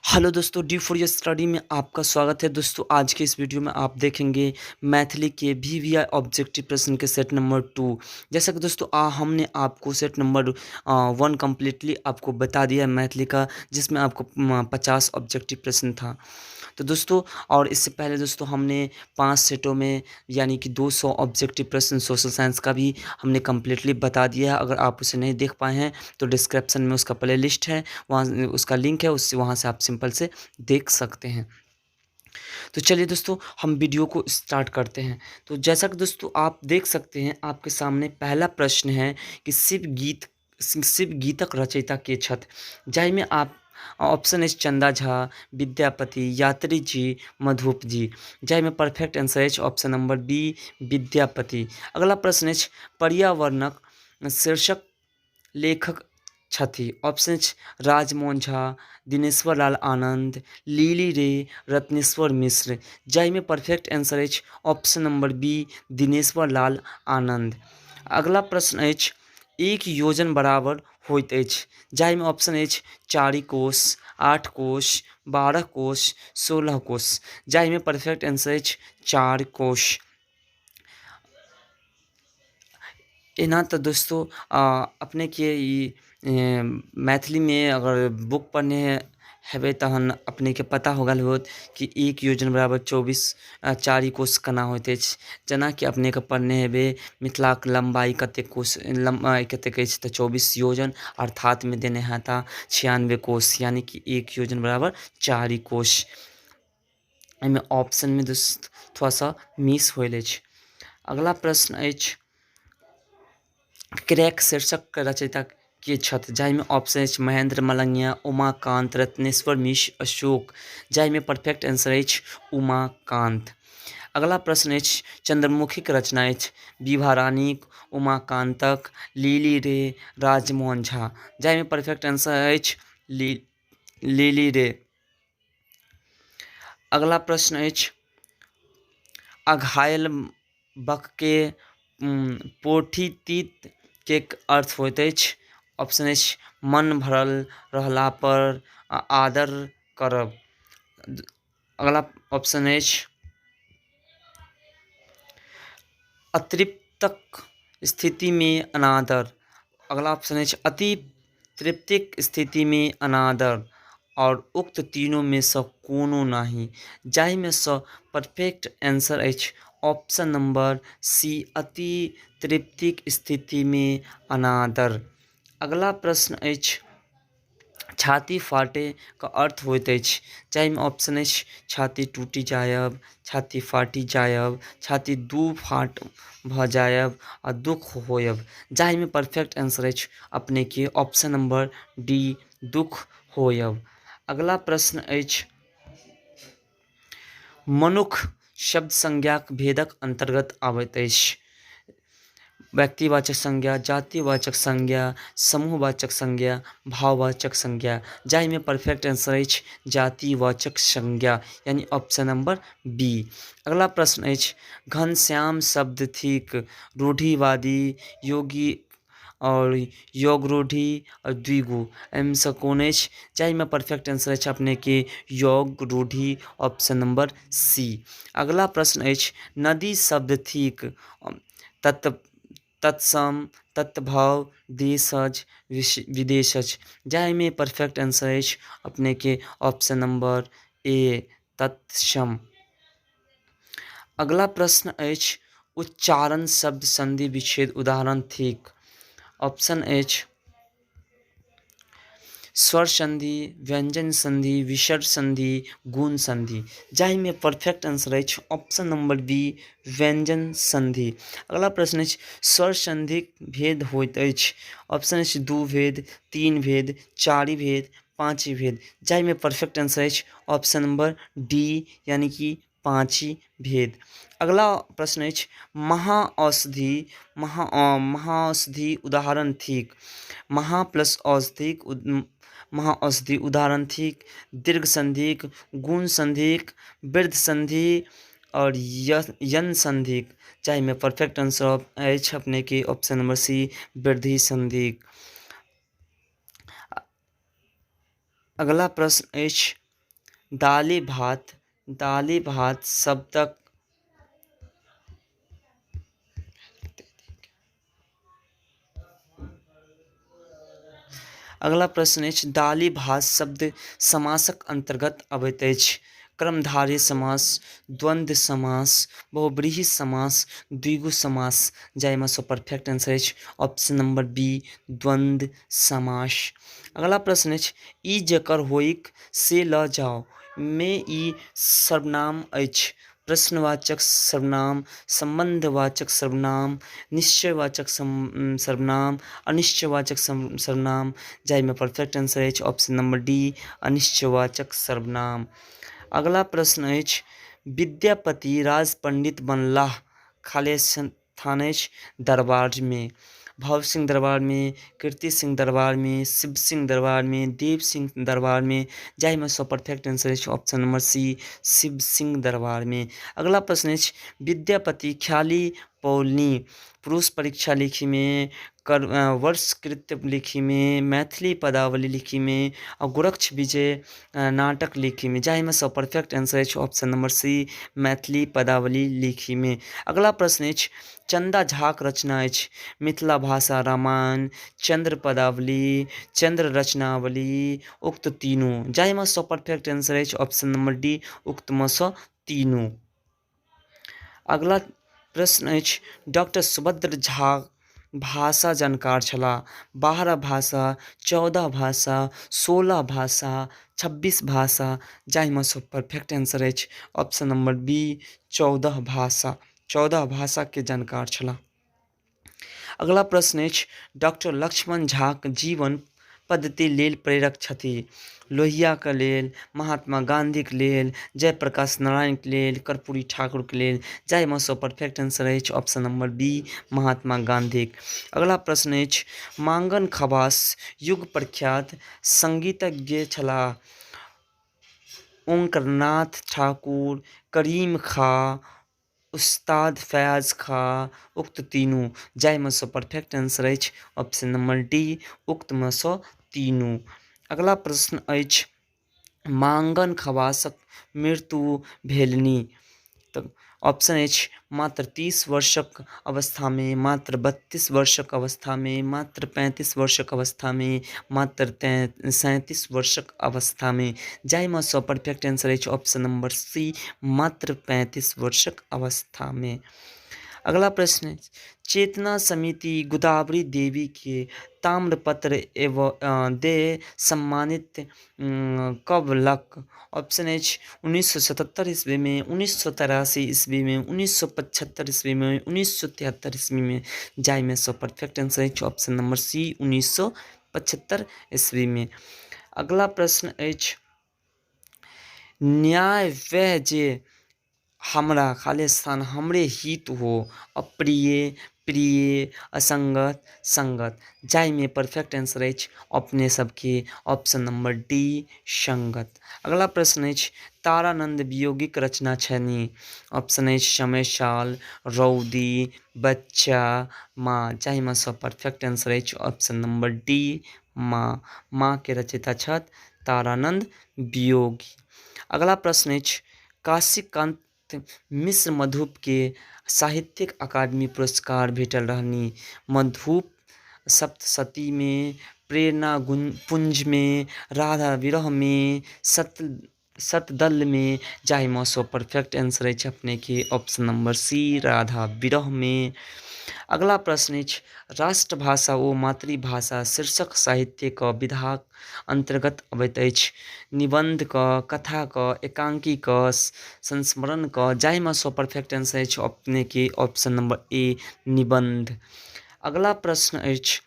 Hello दोस्तों, D four study में आपका स्वागत है। दोस्तों आज के इस वीडियो में आप देखेंगे मैथिली के VVI objective प्रश्न के सेट नंबर 2। जैसा कि दोस्तों हमने आपको सेट नंबर 1 कम्प्लीटली आपको बता दिया है मैथिली का, जिसमें आपको 50 ऑब्जेक्टिव प्रश्न था। तो दोस्तों और इससे पहले दोस्तों हमने 5 सेटों में यानी कि 200 ऑब्जेक्टिव प्रश्न सोशल साइंस का भी हमने कम्प्लीटली बता दिया है। अगर आप उसे नहीं देख पाए हैं तो डिस्क्रिप्शन में उसका प्ले लिस्ट है, वहाँ उसका लिंक है, उससे वहाँ से आप सिंपल से देख सकते हैं। तो चलिए दोस्तों हम वीडियो को स्टार्ट करते हैं। तो जैसा कि दोस्तों आप देख सकते हैं आपके सामने पहला प्रश्न है कि शिव गीतक रचयिता के छथि, जाहिमे आप ऑप्शन अछि चंदा झा, विद्यापति, यात्री जी, मधुप जी, जाहिमे परफेक्ट आंसर अछि ऑप्शन नंबर बी विद्यापति। अगला प्रश्न अछि पर्यावरणक शीर्षक लेखक छथि, ऑप्शन अछि राजमोहन झा, दिनेश्वर लाल आनंद, लिली रे, रत्नेश्वर मिश्र, जाहिमे परफेक्ट आंसर अछि option number B Dineshwar Lal Anand. अगला प्रश्न अछि एक योजन बराबर होइत अछि, जाहिमे ऑप्शन अछि 4 कोश, 8 कोश, 12 कोश, 16 कोश, जाहिमे परफेक्ट आंसर अछि 4 कोश। एना तऽ दोस्तों अपनेके ई मैथिलीमे अगर बुक पढ़ने हेबै तहन अपनेके पता हो गेल होत कि एक योजन बराबर 4 कोश केना होइत अछि। जेनाकि अपनेके पढ़ने हेबै मिथिलाके लम्बाइ कतेक कोश, लम्बाइ कतेक अछि तऽ 24 योजन, अर्थातमे देने हेता 96 कोश, यानी कि एक योजन बराबर 4 कोश। एहिमे ऑप्शनमे दोस्त थोड़ा सा मिस होयल अछि। अगला प्रश्न अछि क्रैक शीर्षक रचयिता के छथि, जाहिमे ऑप्शन अछि महेंद्र मलंगिया, उमाकांत, रत्नेश्वर मिश्र, अशोक, जाहिमे परफेक्ट आंसर अछि उमाकांत। अगला प्रश्न अछि चंद्रमुखीक रचना अछि विभा रानीक, उमाकांतक, लिली रे, राजमोहन झा, जाहिमे परफेक्ट आंसर अछि लिली रे। अगला प्रश्न अछि अघायल बकके पोठी तीत के अर्थ होइत अछि, ऑप्शन अछि मन भरल रहला पर आदर करब। अगला ऑप्शन अछि अतृप्तक स्थितिमे अनादर। अगला ऑप्शन अछि अति तृप्तिक स्थितिमे अनादर, और उक्त तीनों में सँ कोनो नहि, जाहिमे सँ परफेक्ट आंसर अछि ऑप्शन नंबर सी अति तृप्तिक स्थितिमे अनादर। अगला प्रश्न अछि छाती फाटे के अर्थ होइत अछि, जाहिमे ऑप्शन अछि छाती टूटि जायब, छाती फाटि जायब, छाती दू फाट भऽ जायब आ दुख होयब, जाहिमे परफेक्ट आंसर अछि अपनेके ऑप्शन नंबर डी दुख होयब। अगला प्रश्न अछि मनुख शब्द संज्ञाक भेदक अंतर्गत आबैत अछि, व्यक्तिवाचक संज्ञा, जातिवाचक संज्ञा, समूहवाचक संज्ञा, भाववाचक संज्ञा, जाहिमे परफेक्ट आंसर अछि जातिवाचक संज्ञा, यानी ऑप्शन नंबर बी। अगला प्रश्न अछि घनश्याम शब्द थिक रूढ़िवादी, योगी और योग रूढ़ी और द्विगु, एहिमे कोन अछि, जाहिमे परफेक्ट आंसर अछि अपनेके योग रूढ़ी, ऑप्शन नंबर सी। अगला प्रश्न अछि नदी शब्द थिक तत्सम, तत्भाव, देशज, विदेशज, जाहिमे परफेक्ट आंसर अछि अपनेके ऑप्शन नंबर ए तत्सम। अगला प्रश्न अछि उच्चारण शब्द संधि विच्छेद उदाहरण थिक, ऑप्शन अछि स्वर संधि, व्यंजन संधि, विसर्ग संधि, गुण संधि, जाहिमे परफेक्ट आंसर अछि ऑप्शन नंबर बी व्यंजन संधि। अगला प्रश्न अछि स्वर संधिक भेद होइत अछि, ऑप्शन अछि 2 भेद, 3 भेद, 4 भेद, 5 भेद, जाहिमे परफेक्ट आंसर अछि ऑप्शन नंबर डी यानी कि 5 भेद। अगला प्रश्न अछि महाऔषधि, महाऔषधि उदाहरण थिक, महा प्लस औषधिक महाऔषधि उदाहरण थिक, दीर्घ संधिक, गुण संधिक, वृद्ध संधि और यन संधिक, जाहिमे परफेक्ट आंसर अछि अपनेके ऑप्शन नंबर सी वृद्धि संधिक। अगला प्रश्न अछि दालि भात, दालि भात शब्दक अगला प्रश्न अछि, दालि भात शब्द समासक अन्तर्गत अबैत अछि। क्रमधारी समास, द्वन्द्व समास, बहुव्रीहि समास, द्विगु समास। जाहिमे सँ परफेक्ट आंसर अछि ऑप्शन नंबर बी, द्वन्द्व समास। अगला प्रश्न अछि, ई जकर होइक से लऽ जाओ मे ई सर्वनाम अछि। प्रश्नवाचक सर्वनाम, सम्बन्धवाचक सर्वनाम, निश्चयवाचक सर्वनाम, अनिश्चयवाचक सर्वनाम। जाहिमे परफेक्ट आंसर अछि ऑप्शन नंबर डी, अनिश्चयवाचक सर्वनाम। अगला प्रश्न अछि, विद्यापति राजपंडित बनलाह खाली स्थान अछि दरबारमे। भाव सिंह दरबारमे, कीर्ति सिंह दरबारमे, शिव सिंह दरबारमे, देव सिंह दरबारमे। जाहिमे सँ परफेक्ट आंसर अछि option number C, Shiv Singh दरबारमे। अगला प्रश्न अछि, विद्यापति ख्याली पौलनी पुरुष परीक्षा लिखीमे, कर वर्ष कृत्य लिखीमे, मैथिली पदावली लिखीमे आ गोरक्ष विजय नाटक लिखीमे। जाहिमे सँ परफेक्ट आंसर अछि ऑप्शन नंबर सी, मैथिली पदावली लिखीमे। अगला प्रश्न अछि, चन्दा झाक रचना अछि मिथिला भाषा रामायण, चंद्र पदावली, चंद्र रचनावली, उक्त तीनू। जाहिमे सँ परफेक्ट आंसर अछि ऑप्शन नंबर डी, उक्तमे सँ तीनू। अगला प्रश्न अछि, डॉक्टर सुभद्र झा भाषा जानकार छलाह। 12 भाषा, 14 भाषा, 16 भाषा, 26 भाषा। जाहिमे सँ परफेक्ट आंसर अछि ऑप्शन नंबर बी, 14 भाषा, 14 भाषाके जानकार छलाह। अगला प्रश्न अछि, डॉक्टर लक्ष्मण झाक जीवन पद्धति लेल प्रेरक छथि। लोहियाके लेल, महात्मा गाँधीके लेल, जयप्रकाश नारायणके लेल, कर्पूरी ठाकुरके लेल। जाहिमे सँ परफेक्ट आंसर अछि ऑप्शन नंबर बी, महात्मा गाँधीक। अगला प्रश्न अछि, मांगन खवास युग प्रख्यात संगीतज्ञ छलाह। ओंकारनाथ ठाकुर, करीम खां, उस्ताद फैयाज खां, उक्त तीनू। जाहिमे सँ परफेक्ट आंसर अछि ऑप्शन नंबर डी, उक्तमे सँ तीनू। अगला प्रश्न अछि, मांगन खवासक मृत्यु भेलनि तऽ ऑप्शन अछि मात्र 30 वर्षक अवस्थामे, मात्र 32 वर्षक अवस्थामे, मात्र 35 वर्षक अवस्थामे, मात्र 37 वर्षक अवस्थामे। जाहिमे सँ परफेक्ट आंसर अछि ऑप्शन नंबर सी, मात्र 35 वर्षक अवस्थामे। अगला प्रश्न, चेतना समिति गोदावरी देवी के ताम्रपत्र एवं दे सम्मानित कबलक। ऑप्शन अछि 1977 ईस्वी में, 1983 ईस्वी में, 1975 ईस्वी में, 1973 ईस्वी में। जाहिमे सँ परफेक्ट आंसर अछि ऑप्शन नंबर सी, 1975 ईस्वी में। अगला प्रश्न अछि, न्याय वह जे हमरा खाली स्थान हमरे हित हो, अप्रिय, प्रिय, असंगत, संगत। जाहिमे परफेक्ट आंसर अछि अपने सबके ऑप्शन नंबर डी, संगत। अगला प्रश्न अछि, तारानंद वियोगीक रचना छनि। ऑप्शन अछि समयसाल, रौदी, बच्चा, माँ। जाहिमे सँ परफेक्ट आंसर अछि ऑप्शन नंबर डी, माँ। माँ के रचयिता छथि तारानंद वियोगी। अगला प्रश्न अछि, काशीकांत मिश्र मधुप के साहित्यिक अकादमी पुरस्कार भेटल रहनि। मधुप सप्तशती में, प्रेरणा पुंज में, राधा विरह में, शतदल में। जाहिमे सँ परफेक्ट आंसर अछि अपने के ऑप्शन नंबर सी, राधा विरह में। अगला प्रश्न अछि, राष्ट्रभाषा ओ मातृभाषा शीर्षक साहित्य क विधाक अन्तर्गत अबैत अछि। निबंध क, कथा क, एकांकी क, संस्मरण क। जाहिमे सँ परफेक्ट आंसर अछि अपने के ऑप्शन नंबर ए, निबंध। अगला प्रश्न अछि,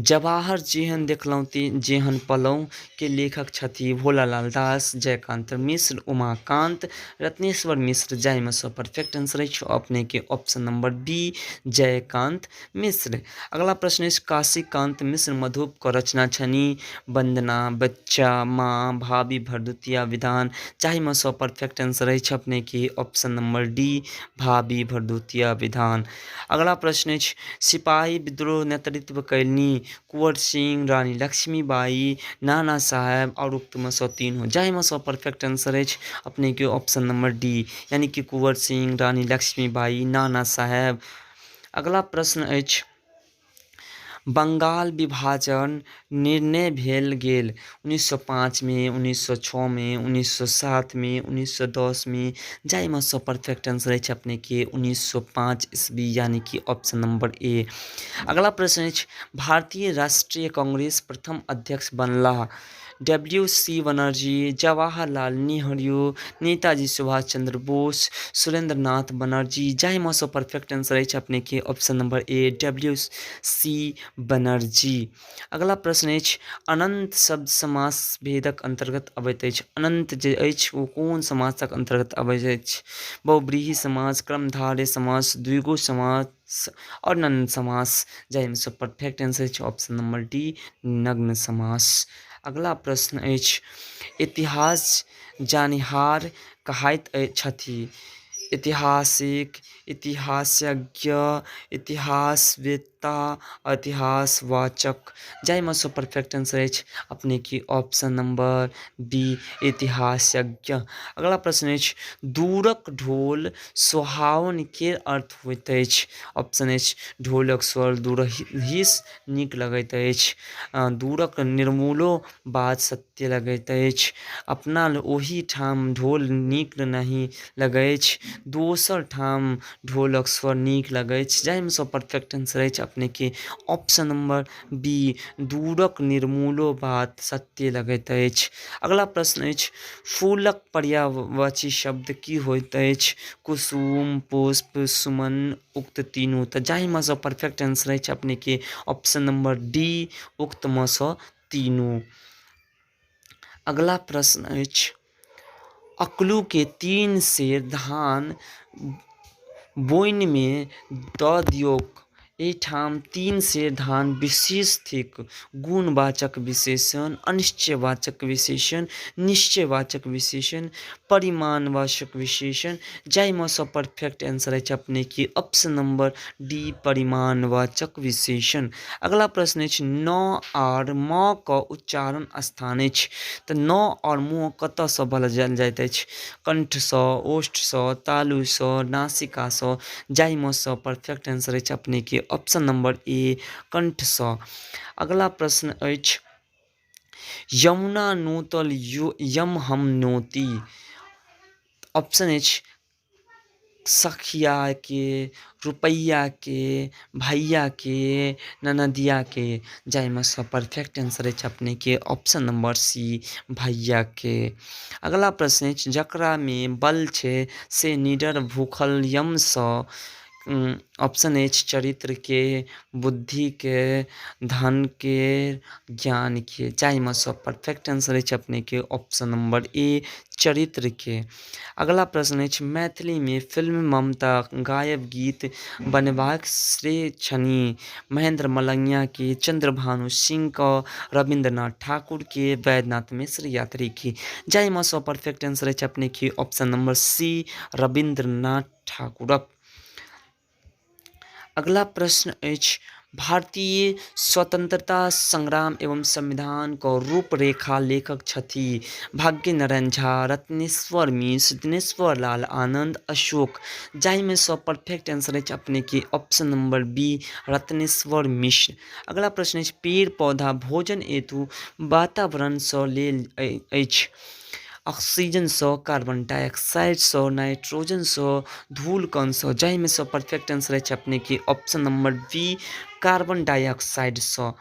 जवाहर जेहन देखलहुँ जेहन पलहुँ के लेखक छथि। भोलालाल दास, जयकांत मिश्र, उमाकांत, रत्नेश्वर मिश्र। जाहिमे सँ परफेक्ट आंसर अछि अपने के option number B, Jaykant Mishra. अगला प्रश्न अछि, काशीकांत मिश्र मधुप क रचना छनि। वंदना, बच्चा, माँ, भाभी भरदुतिया विधान। जाहिमे सँ परफेक्ट आंसर अछि अपने के ऑप्शन नंबर डी, भाभी भरदुतिया विधान। अगला प्रश्न अछि, सिपाही विद्रोह नेतृत्व कयलनि। कुंवर सिंह, रानी लक्ष्मीबाई, नाना साहेब आओर उक्तमे सँ तीनू। जाहिमे सँ परफेक्ट आंसर अछि अपनेके ऑप्शन नंबर डी, यानी कि कुंवर सिंह, रानी लक्ष्मीबाई, नाना साहेब। अगला प्रश्न अछि, बंगाल विभाजन निर्णय भेल गेल 1905 में, 1906 में, 1907 में, 1910 में। जाहिमे सँ परफेक्ट आंसर अछि अपनेके 1905 ईस्वी, यानी कि ऑप्शन नंबर ए। अगला प्रश्न अछि, भारतीय राष्ट्रीय कांग्रेस प्रथम अध्यक्ष बनलाह डब्ल्यू सी बनर्जी, जवाहरलाल नेहरू, नेताजी सुभाष चंद्र बोस, सुरेंद्र नाथ बनर्जी। जाहिमे सँ परफेक्ट आंसर अछि अपनेके option number A, W C Banerjee. अगला प्रश्न अछि, अनंत शब्द समास भेदक अंतर्गत अबैत अछि। अनंत जे अछि ओ कोन समासक अंतर्गत अबैत अछि? बहुव्रीहि समास, क्रमधार्य समास, द्विगु समास आओर नन्न समास। जाहिमे सँ परफेक्ट आंसर अछि ऑप्शन नंबर डी, नग्न समास। अगला प्रश्न अछि, इतिहास जानिहार कहाइत छथि? ऐतिहासिक, इतिहासज्ञ, इतिहासवेत्ता, इतिहासवाचक। जाहिमे सँ परफेक्ट आंसर अछि अपनेके ऑप्शन नंबर बी, इतिहासज्ञ। अगला प्रश्न अछि, दूरक ढोल सोहावन के अर्थ होइत अछि? ऑप्शन अछि, ढोलक स्वर दूरहिसँ नीक लगैत अछि, दूरक निर्मूलो बात सत्य लगैत अछि, अपना ओहि ठाम ढोल नीक नहि लगैछ, दोसर ठाम ढोलक स्वर नीक लगैछ। जाहिमे सँ परफेक्ट आंसर अछि अपनेके ऑप्शन नंबर बी, दूरक निर्मूलो बात सत्य लगैत अछि। अगला प्रश्न अछि, फूलक पर्यायवाची शब्द की होइत अछि? कुसुम, पुष्प, सुमन, उक्त तीनू। तऽ जाहिमे सँ परफेक्ट आंसर अछि अपनेके ऑप्शन नंबर डी, उक्तमे सँ तीनू। अगला प्रश्न अछि, अकलू के 3 सेर धान बोइनमे दऽ दियौक। एहिठाम 3 सेर धान विशेष थिक। गुणवाचक विशेषण, अनिश्चयवाचक विशेषण, निश्चयवाचक विशेषण, परिमाणवाचक विशेषण। जाहिमे सँ परफेक्ट आंसर अछि अपनेके ऑप्शन नंबर डी, परिमाणवाचक विशेषण। अगला प्रश्न अछि, न आर म क उच्चारण स्थान अछि। तऽ न और म कतऽसँ बाजल जाइत अछि? कंठसँ, ओष्ठसँ, तालुसँ, नासिकासँ। जाहिमे सँ परफेक्ट आंसर अछि अपनेके ऑप्शन नंबर ए, कंठसँ। अगला प्रश्न अछि, यमुना नोतल यम हम नोती। ऑप्शन अछि, सखिया के, रुपैया के, भैया के, ननदिया के। जाहिमे सँ परफेक्ट आंसर अछि अपनेके ऑप्शन नंबर सी, भैया के। अगला प्रश्न अछि, जकरा मे बल छै से निडर भूखल यमसँ। ऑप्शन अछि, चरित्र के, बुद्धि के, धन के, ज्ञान के। जाहिमे सँ परफेक्ट आंसर अछि अपनेके ऑप्शन नंबर ए, चरित्र के। अगला प्रश्न अछि, मैथिलीमे फिल्म ममता गायब गीत बनेबाक श्रेय छनि महेंद्र मलंगिया के, चंद्रभानु सिंह के, रविन्द्रनाथ ठाकुर के, वैद्यनाथ मिश्र यात्री के। जाहिमे सँ परफेक्ट आंसर अछि अपनेके ऑप्शन नंबर सी, रविन्द्रनाथ ठाकुरक। अगला प्रश्न अछि, भारतीय स्वतंत्रता संग्राम एवं संविधान क रूपरेखा लेखक छथि भाग्य नारायण झा, रत्नेश्वर मिश्र, दिनेश्वर लाल आनंद, अशोक। जाहिमे सँ परफेक्ट आंसर अछि अपनेके option number B, Ratneshwar Mishra. अगला प्रश्न अछि, पेड़ पौधा भोजन हेतु वातावरणसँ लेल अछि। ऑक्सीजनसँ, कार्बन डाइऑक्साइडसँ, नाइट्रोजनसँ, धूल कणसँ। जाहिमे सँ परफेक्ट आंसर अछि अपनेके ऑप्शन नंबर बी, कार्बन डाइऑक्साइडसँ।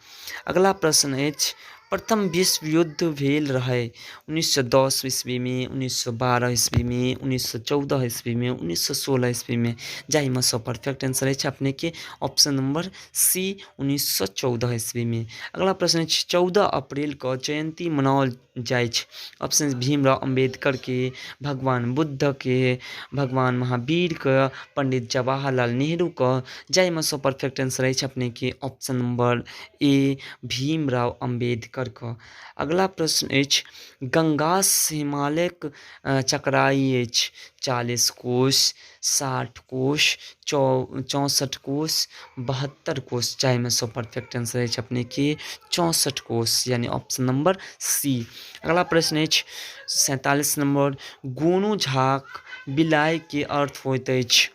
अगला प्रश्न अछि, प्रथम विश्व युद्ध भेल रहै 1910 ईस्वीमे, 1912 ईस्वीमे, 1914 ईस्वीमे, 1916 ईस्वीमे। जाहिमे सँ परफेक्ट आंसर अछि अपनेके ऑप्शन नंबर सी, 1914 ईस्वीमे। अगला प्रश्न अछि, 14 अप्रैल क जयंती मनाओल जाइछ। ऑप्शन भीमराव अम्बेडकर के, भगवान बुद्ध के, भगवान महावीर के, पंडित जवाहरलाल नेहरू के। जाहिमे सँ परफेक्ट आंसर अछि अपनेके option number A, Bhimrao Ambedkar. अम्बेडकरके। अगला प्रश्न अछि, गंगासँ हिमालयक चकराइ अछि 40 कोस, 60 कोस, 64 कोस, 72 कोस। जाहिमे सँ परफेक्ट आंसर अछि अपनेके 64 कोस, यानी ऑप्शन नंबर सी। अगला प्रश्न अछि 47 नंबर, गोनू झाक बिलाइके अर्थ होइत अछि।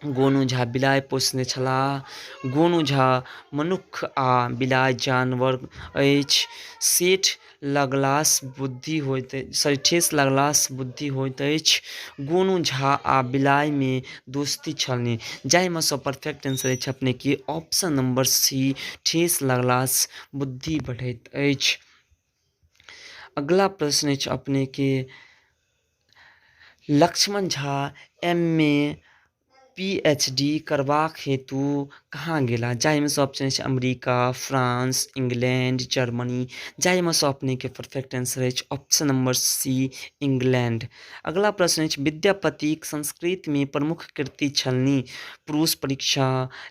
गोनू झा बिलाइ पोसने छलाह। गोनू झा मनुक्ख आ बिलाइ जानवर अछि। सेठ लगलासँ बुद्धि होइत, सॉरी, ठेस लगलासँ बुद्धि होइत अछि। गोनू झा आ बिलाइमे दोस्ती छलनि। जाहिमे सँ परफेक्ट आंसर अछि अपनेके ऑप्शन नंबर सी, ठेस लगलासँ बुद्धि बढ़ैत अछि। अगला प्रश्न अछि अपनेके, Lakshman Jha M A P H D करबाक हेतु कहाँ गेला? जाहिमे सँ ऑप्शन अछि अमेरिका, फ्रांस, इंग्लैंड, जर्मनी। जाहिमे सँ अपनेके परफेक्ट आंसर अछि ऑप्शन नंबर सी, इंग्लैंड। अगला प्रश्न अछि, विद्यापतिक संस्कृतमे प्रमुख कृति छलनि। पुरुष परीक्षा,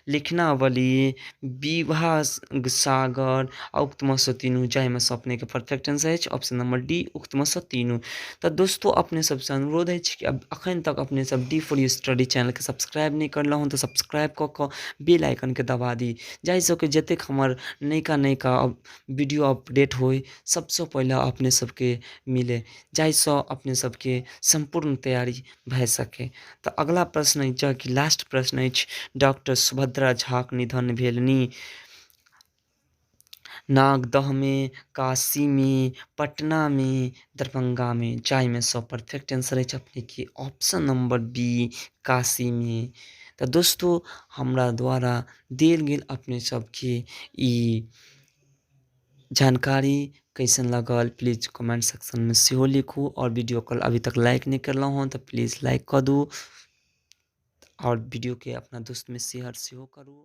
लिखनावली, विवाह सागर आ उक्तमे सँ तीनू। जाहिमे सँ अपनेके परफेक्ट आंसर अछि ऑप्शन नंबर डी, उक्तमे सँ तीनू। तऽ दोस्तों, अपने सबसँ अनुरोध अछि कि अखन तक अपने सब डी फोर यू स्टडी चैनलके सब्सक्राइब नहि करलहुँ तऽ सब्सक्राइब कऽ कऽ बेल आइकनके दबा दी, जाहिसँ कि जतेक हमर नयका नयका वीडियो अपडेट होइ सबसँ पहिले अपने सबके मिले, जाहिसँ अपने सबके सम्पूर्ण तैयारी भए सके। तऽ अगला प्रश्न अछि, कि लास्ट प्रश्न अछि, डॉक्टर सुभद्रा झाक निधन भेलनि नागदहमे, काशीमे, पटनामे, दरभंगामे। जाहिमे सँ परफेक्ट आंसर अछि अपनेके ऑप्शन नंबर बी, काशीमे। तऽ दोस्तों, हमरा द्वारा देल गेल अपने सबके ई जानकारी कैसन लगल प्लीज कमेंट सेक्शनमे सेहो लिखू, आओर वीडियो कॉल अभी तक लाइक नहि करलहुँ हँ तऽ प्लीज लाइक कऽ दू, आओर वीडियोके अपना दोस्तमे शेयर सेहो करू।